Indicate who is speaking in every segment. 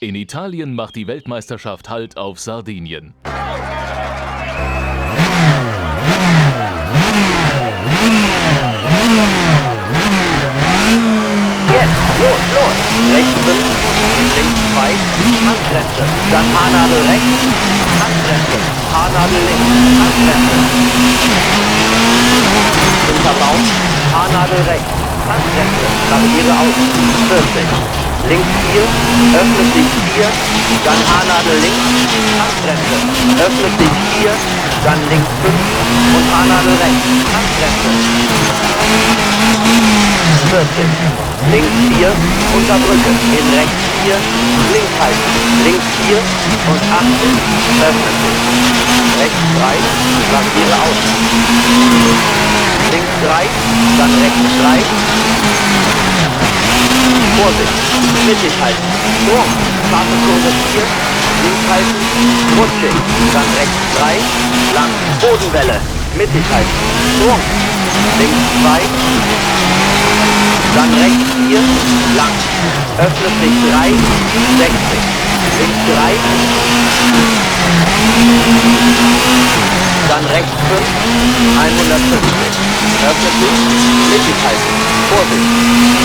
Speaker 1: In Italien macht die Weltmeisterschaft Halt auf Sardinien.
Speaker 2: Jetzt, los, los! Rechts 5, links 2, Handbremse, dann Haarnadel rechts, Handbremse, Haarnadel links, Handbremse. Hinter Baum, Haarnadel rechts, Handbremse, Barriere aus, 40. Links 4, öffnet sich 4, dann Haarnadel links, Handbremse, öffnet sich 4, dann links 5 und Haarnadel rechts, Handbremse. 40. Links 4, unter Brücke, in rechts 4, links halten, links 4 und 80, öffnet sich. Rechts 3, Barriere aus. Links 3, dann rechts 3. Vorsicht, mittig halten, Sprung, scharfe Kurve 4, links halten, rutschig, dann rechts 3, lang, Bodenwelle, mittig halten, Sprung, links 2, dann rechts 4, lang, öffnet sich 3, 60, links 3, dann rechts 5, 150, öffnet sich, mittig halten, Vorsicht,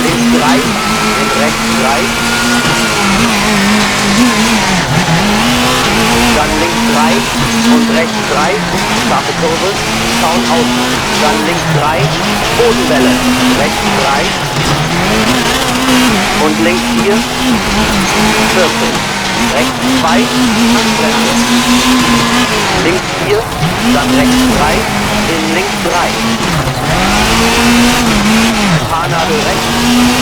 Speaker 2: links 3, in rechts 3, dann links 3 und rechts 3, scharfe Kurve, Zaun außen, dann links 3, Bodenwelle, rechts 3 und links 4, 40, rechts 2, Handbremse, links 4, dann rechts 3, in links 3, Haarnadel rechts,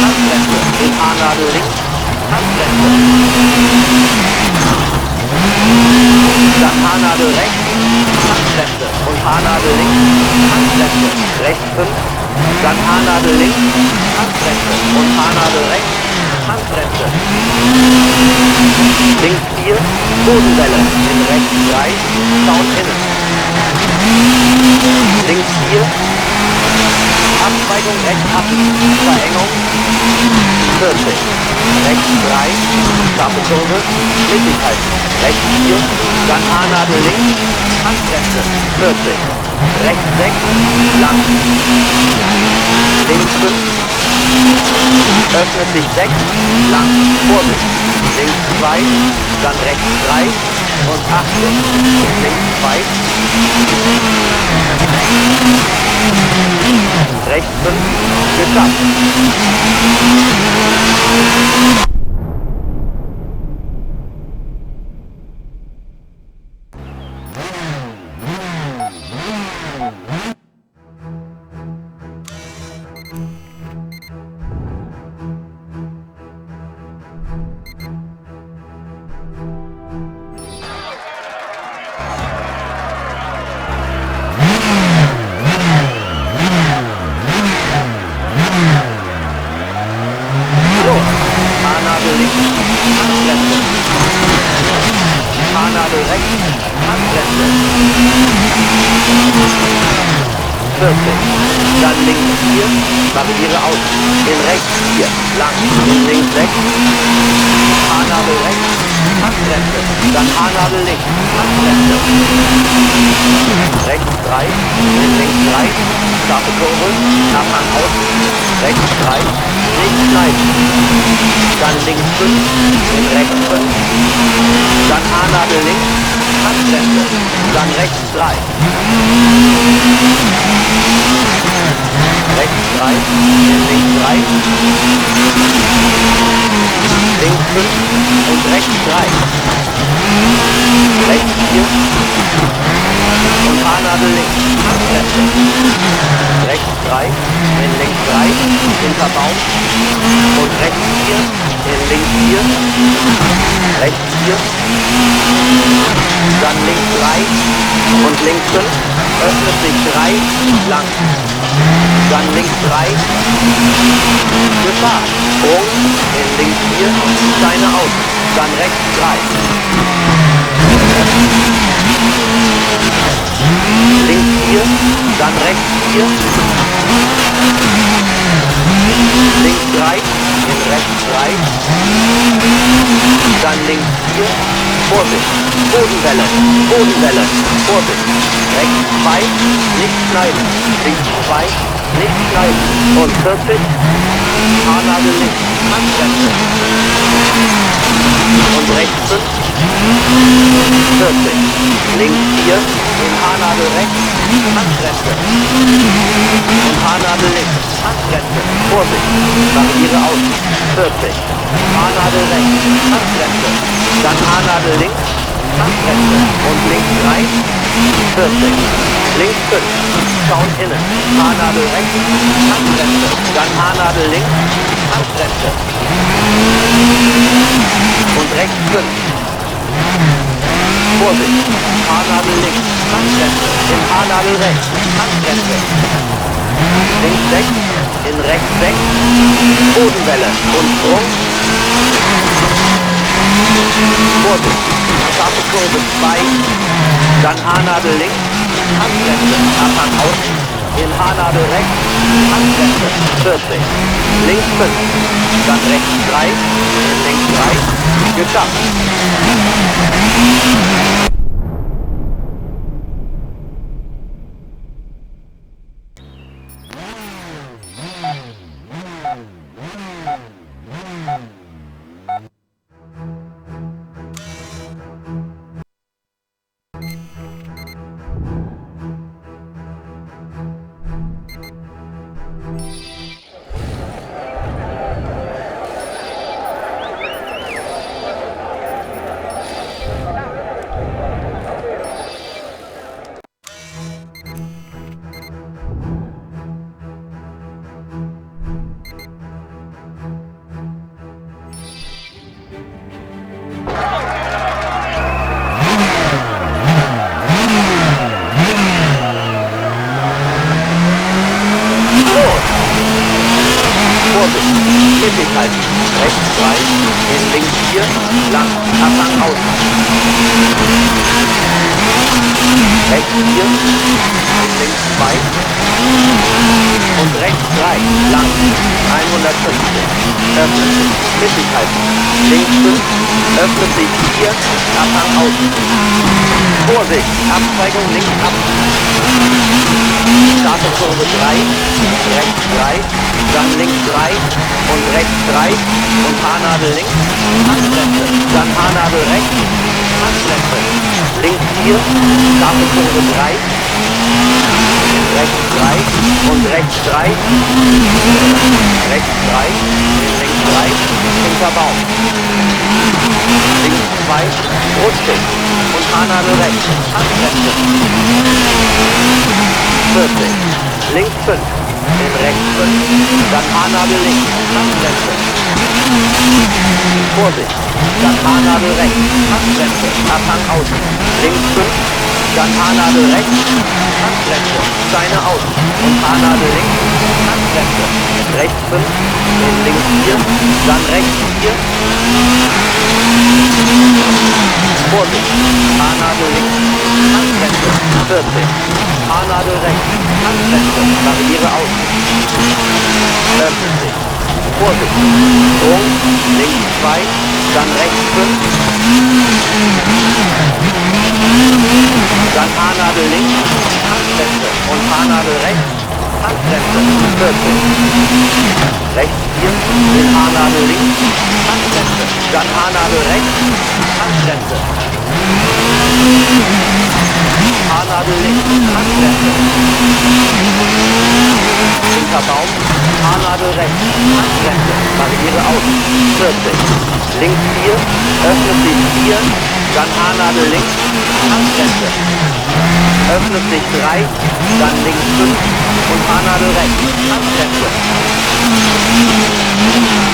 Speaker 2: Handbremse, in Haarnadel links, Handbremse. Dann Haarnadel rechts, Handbremse und Haarnadel links, Handbremse, rechts 5, dann Haarnadel links, Handbremse und Haarnadel rechts, Handbremse. Links 4, Bodenwelle, in rechts 3, Zaun innen. Links 4, Abzweigung rechts ab, Verengung, 40, rechts 3, scharfe Kurve, mittig halten, rechts 4, dann Haarnadel links, Handbremse, 40, rechts 6, lang, links 5, öffnet sich 6, lang, Vorsicht, links 2, dann rechts 3 und 80, links 2, rechts 5, geschafft. Los, Haarnadel links, Handbremse. Haarnadel rechts, Handbremse. 40, dann links 4, Barriere aus, in rechts 4, lang, in links 6, Haarnadel rechts, Handbremse, dann Haarnadel links, Handbremse. Rechts 3, in links 3, scharfe Kurve, nach Hang außen, rechts 3, nicht schneiden. Dann links 5, in rechts 5, dann Haarnadel links, Handbremse, dann rechts 3. Rechts 3, in links 3, links 5 und rechts 3. Rechts 4 und Haarnadel links, Handbremse. Rechts 3, in links 3, hinter Baum und rechts 4, in links 4, rechts 4, dann links 3 und links 5, öffnet sich 3, lang, dann links 3, Gefahr, Sprung, in links 4, Steine aus, dann rechts 3. Links 4, dann rechts 4, links 3, in rechts 3, Dann links 4, Vorsicht, Bodenwelle, Bodenwelle, Vorsicht, rechts 2, nicht schneiden, links 2, nicht schneiden und 40, Haarnadel links, Handbremse und rechts 5, 40, links 4, in Haarnadel rechts, Handbremse und Haarnadel links, Handbremse, Vorsicht, variiere aus, 40, Haarnadel rechts, Handbremse, dann Haarnadel links, Handbremse und links 3, 40, links 5, Zaun innen, Haarnadel rechts, Handbremse, dann Haarnadel links, Handbremse und rechts 5. Vorsicht, Haarnadel links, Handbremse, in Haarnadel rechts, Handbremse. Links 6, in rechts 6, Bodenwelle und Sprung. Vorsicht, scharfe Kurve 2, dann Haarnadel links, Handbremse, Abhang außen, in Haarnadel rechts, Handbremse, 40, links 5, dann rechts 3, in links 3, geschafft. Los! Vorsicht, mittig halten, rechts 3, in links 4, lang, Abhang außen. Rechts 4, in links 2 und rechts 3, lang, 150, öffnet sich, mittig halten, links 5, öffnet sich 4, Abhang außen. Vorsicht, Abzweigung links ab. Scharfe Kurve 3, rechts 3, dann links 3 und rechts 3 und Haarnadel links, Handbremse, dann Haarnadel rechts, Handbremse, links 4, scharfe Kurve 3, rechts 3 und rechts 3, rechts 3, links 3, hinter Baum, links 2, rutschig und Haarnadel rechts, Handbremse, 40, links 5, in rechts 5, dann Haarnadel links, Handbremse. Vorsicht, dann Haarnadel rechts, Handbremse, Abhang außen, links 5, dann Haarnadel rechts, Handbremse, Steine außen und Haarnadel links, Handbremse, rechts 5, in links 4, dann rechts 4. Vorsicht, Haarnadel links, Handbremse, 40, Haarnadel rechts, Handbremse, variiere außen. Öffnet sich. Vorsicht, Sprung, links 2, dann rechts 5, dann Haarnadel links, Handbremse und Haarnadel rechts, Handbremse, 40, rechts 4, in Haarnadel links, Handbremse, dann Haarnadel rechts, Handbremse. Haarnadel links, Handbremse. Hinter Baum, Haarnadel rechts, Handbremse, variiere außen, 40, links 4, öffnet sich 4, dann Haarnadel links, Handbremse, öffnet sich 3, dann links 5 und Haarnadel rechts, Handbremse,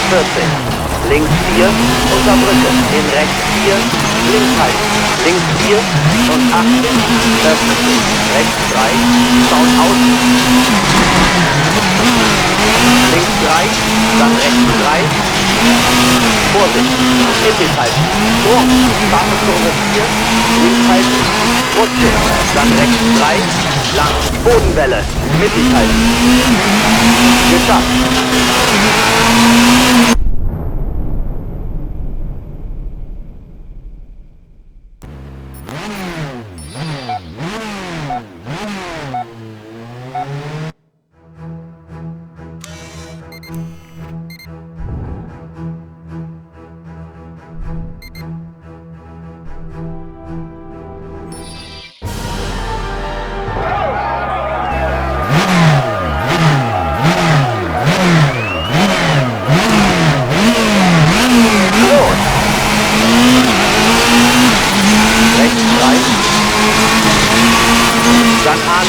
Speaker 2: 40, links 4, unter Brücke, in rechts 4, links halten, links 4 und 80, öffnet sich, rechts 3, Zaun außen, links 3, dann rechts 3, Vorsicht, mittig halten, Sprung, scharfe Kurve 4, links halten, rutschig, dann rechts 3, lang, Bodenwelle, mittig halten. Geschafft.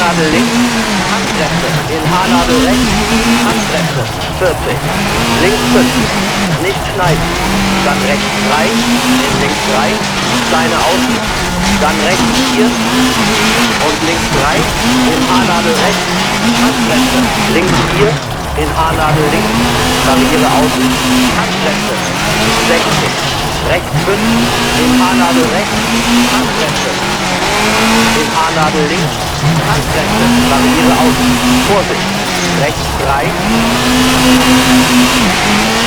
Speaker 2: Haarnadel links, Handbremse, in Haarnadel rechts, Handbremse, 40, links 5, nicht schneiden, dann rechts 3, in links 3, Steine außen, dann rechts 4 und links 3, in Haarnadel rechts, Handbremse, links 4, in Haarnadel links, Barriere außen, Handbremse, 60, rechts 5, in Haarnadel rechts, Handbremse, in Haarnadel links, Handbremse, Barriere außen, Vorsicht, rechts 3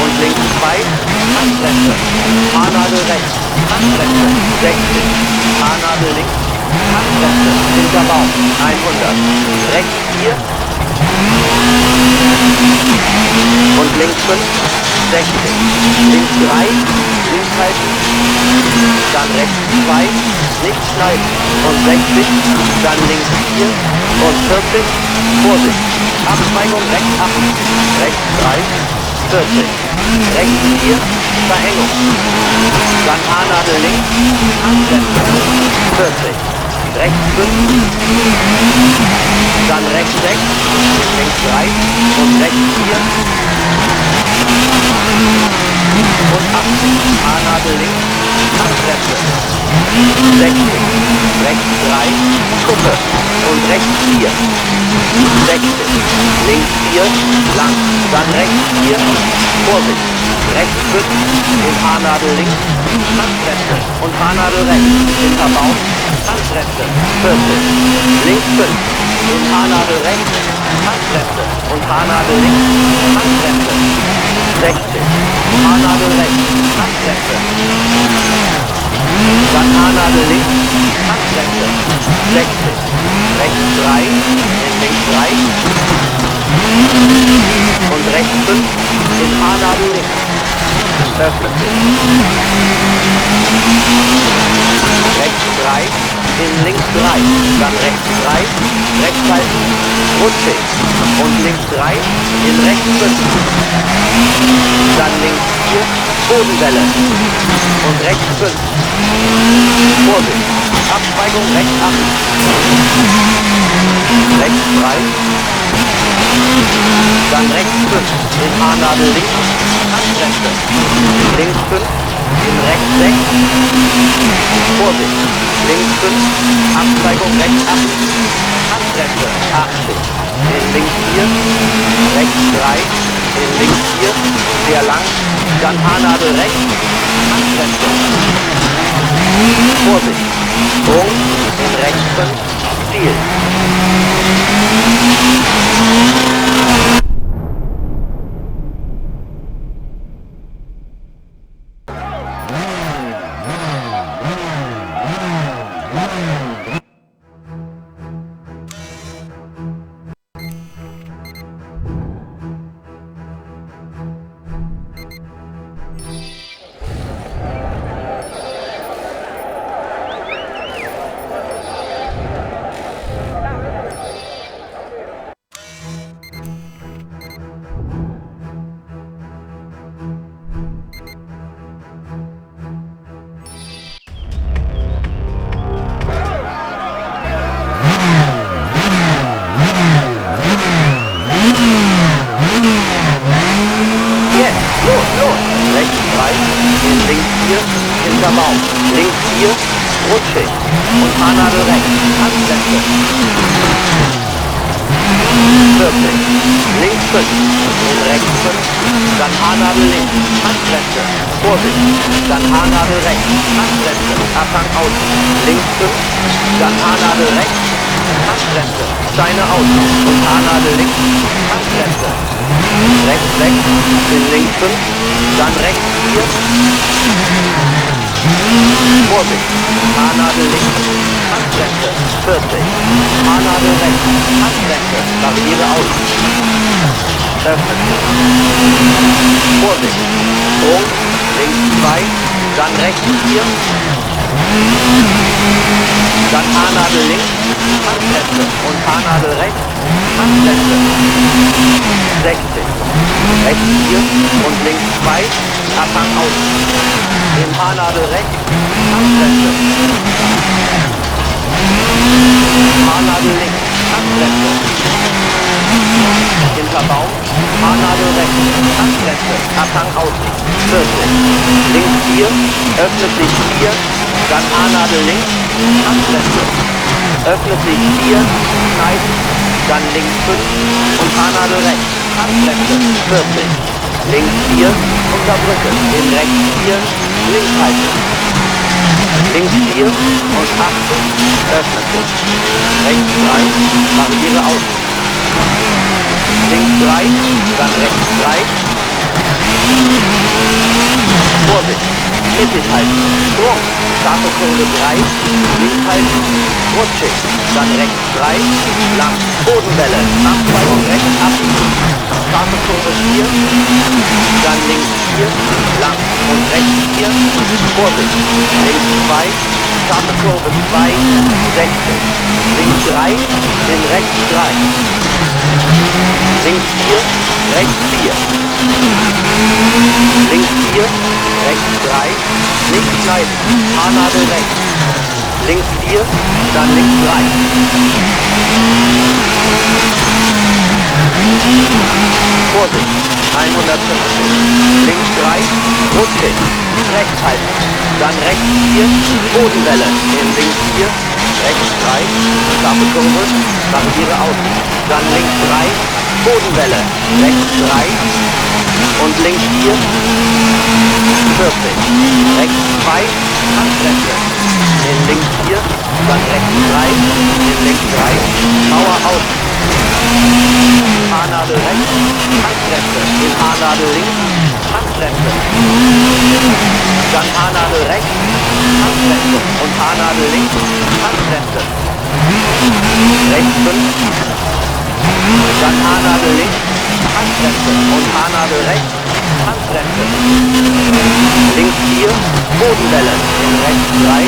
Speaker 2: und links 2, Handbremse, Haarnadel rechts, Handbremse, 60, Haarnadel links, Handbremse, hinter Baum, 100, rechts 4 und links 5, 60, links 3, links halten, dann rechts 2, nicht schneiden und 60, dann links 4 und 40, Vorsicht, Abzweigung rechts 8, rechts 3, 40, rechts 4, Verengung, dann Haarnadel links, Handbremse, 40, rechts 5, dann rechts 6, links 3 und rechts 4 und 80, Haarnadel links, Handbremse, 60, rechts 3, Kuppe und rechts 4, 60, links 4, lang, dann rechts 4, Vorsicht, rechts 5, in Haarnadel links, Handbremse und Haarnadel rechts, hinter Baum, Handbremse, 40, links 5, in Haarnadel rechts, Handbremse und Haarnadel links, Handbremse, 60, Haarnadel rechts, Handbremse, dann Haarnadel links, Handbremse, 60, rechts 3, in links 3 und rechts 5, in Haarnadel links, öffnet sich, rechts 3, in links 3, dann rechts 3, rechts halten, rutschig und links 3, in rechts 5, dann links 4, Bodenwelle und rechts 5, Vorsicht, Abzweigung rechts 8, rechts 3, dann rechts 5, in Haarnadel links, Handbremse, links 5, in rechts 6, Vorsicht, links 5, Abzweigung rechts 8, Handbremse, 80, in links 4, rechts 3, in links 4, sehr lang, dann Haarnadel rechts, Handbremse, Vorsicht, Sprung, in rechts 5, Ziel. Jetzt, los, los! Rechts 3, in links 4, hinter Baum. Links 4, rutschig. Und Haarnadel rechts, Handbremse. 40, links 5, in rechts 5, dann Haarnadel links, Handbremse. Vorsicht, dann Haarnadel rechts, Handbremse, Abhang außen. Links 5, dann Haarnadel rechts, Handbremse, Steine außen und Haarnadel links, Handbremse. Rechts 6, in links 5, dann rechts 4, Vorsicht, Haarnadel links, Handbremse, 40, Haarnadel rechts, Handbremse, Barriere außen, öffnet sich, Vorsicht, Sprung, links 2, dann rechts 4, dann Haarnadel links, Handbremse und Haarnadel rechts, Handbremse, 60, rechts 4 und links 2, Abhang außen, in Haarnadel rechts, Handbremse, Haarnadel links, Handbremse, Handbremse, öffnet sich 4, schneiden, dann links 5 und Haarnadel rechts, Handbremse, 40, links 4, unter Brücke, in rechts 4, links halten. Links 4 und 80, öffnet sich. Rechts 3, Barriere außen. Links 3, dann rechts 3. Vorsicht, mittig halten, Sprung, scharfe Kurve 3, links halten, rutschig, dann rechts 3, lang, Bodenwelle, Abzweigung rechts ab, scharfe Kurve 4, dann links 4, lang und rechts 4, Vorsicht, links 2, scharfe Kurve 2, 60, links 3, in rechts 3, links 4, rechts 4, links 4, rechts 3, links schneiden, Haarnadel rechts, links 4, dann links 3. Vorsicht, 150, links 3, rutschig, rechts halten, dann rechts 4, Bodenwelle, in links 4, rechts 3, scharfe Kurve, Barriere außen, dann links 3, Bodenwelle, rechts 3 und links 4, 40, rechts 2, Handbremse, in links 4, dann rechts 3, in links 3, Mauer außen, Haarnadel rechts, Handbremse, in Haarnadel links, Handbremse, dann Haarnadel rechts, Handbremse und Haarnadel links, Handbremse, rechts 5, dann Haarnadel links, Handbremse und Haarnadel rechts, Handbremse, links 4, Bodenwelle, in rechts 3,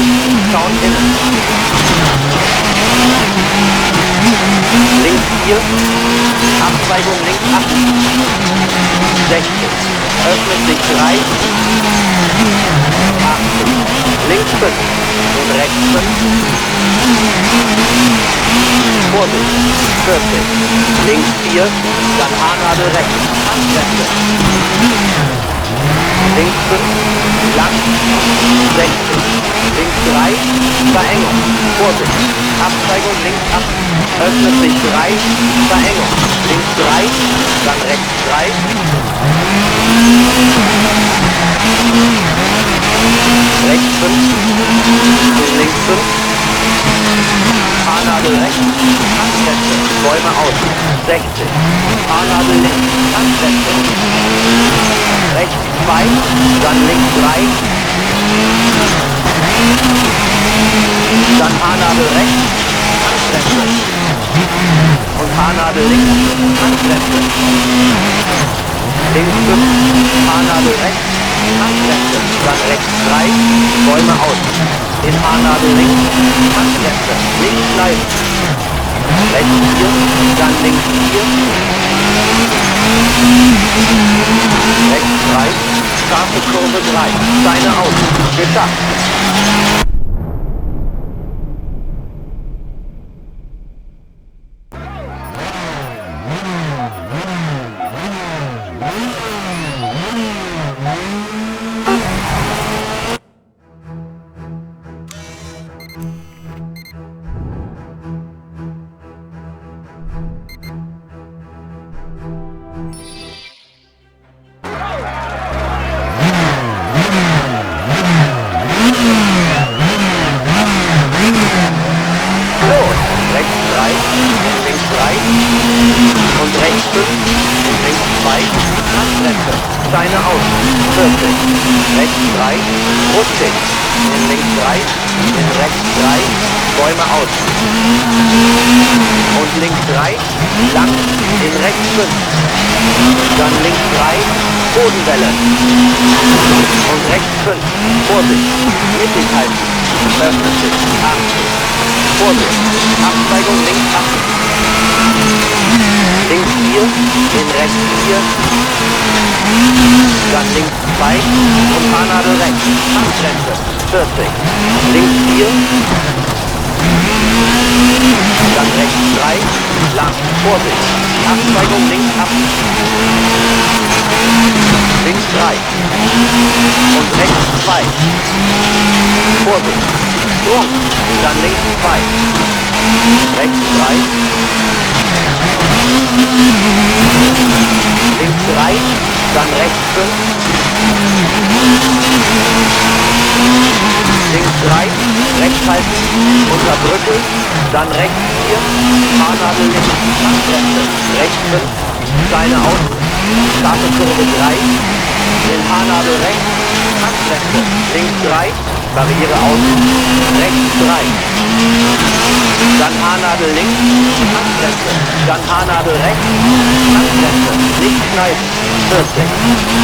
Speaker 2: Zaun innen, links 4, Abzweigung links 8, 60, öffnet sich 3, 80, links 5 und rechts 5, Vorsicht, 40, links 4, dann Haarnadel rechts, Handbremse, links 5, lang, 60, links 3, Verengung, Vorsicht, Abzweigung links ab, öffnet sich 3, Verengung, links 3, dann rechts 3, rechts 5, und links 5, Haarnadel rechts, Handbremse, Bäume aus, 60, Haarnadel links, Handbremse, rechts 2, dann links 3, dann Haarnadel rechts, Handbremse und Haarnadel links, Handbremse, links 5, Haarnadel rechts, Handbremse, dann rechts 3, Bäume aus, in Haarnadel links, Handbremse, links bleiben, rechts 4, dann links 4, rechts 3, scharfe Kurve 3, Steine aus, geschafft. Los, rechts 3, links 3 und rechts 5 und links 2, Handbremse, Steine aus, 40, rechts 3, rutschig, in links 3, in rechts 3, Bäume aus und links 3, lang, in rechts 5, dann links 3, Bodenwelle und rechts 5, Vorsicht, mittig halten, öffnet sich, 80, Vorsicht, Abzweigung links ab, links 4, in rechts 4, dann links 2 und Haarnadel rechts, Handbremse, 40, links 4, dann rechts 3, lang, Vorsicht, Abzweigung links ab, Links 3. Und rechts 2. Vorsicht. Sprung. Dann links 2. Rechts 3. Links 3. Dann rechts 5. Links 3, rechts halten, unter Brücke, dann rechts 4, Haarnadel links, Handbremse, rechts 5, Steine außen, scharfe Kurve 3, in Haarnadel rechts, Handbremse, links 3, Barriere außen, rechts 3, dann Haarnadel links, Handbremse, dann Haarnadel rechts, Handbremse, nicht schneiden, 40,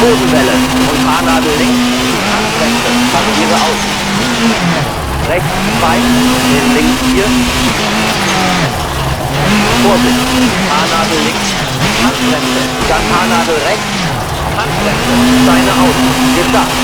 Speaker 2: Bodenwelle und Haarnadel links, Handbremse, Barriere außen. Rechts 2, in links 4. Vorsicht, Haarnadel links, Handbremse, dann Haarnadel rechts, Handbremse, Steine außen, geschafft.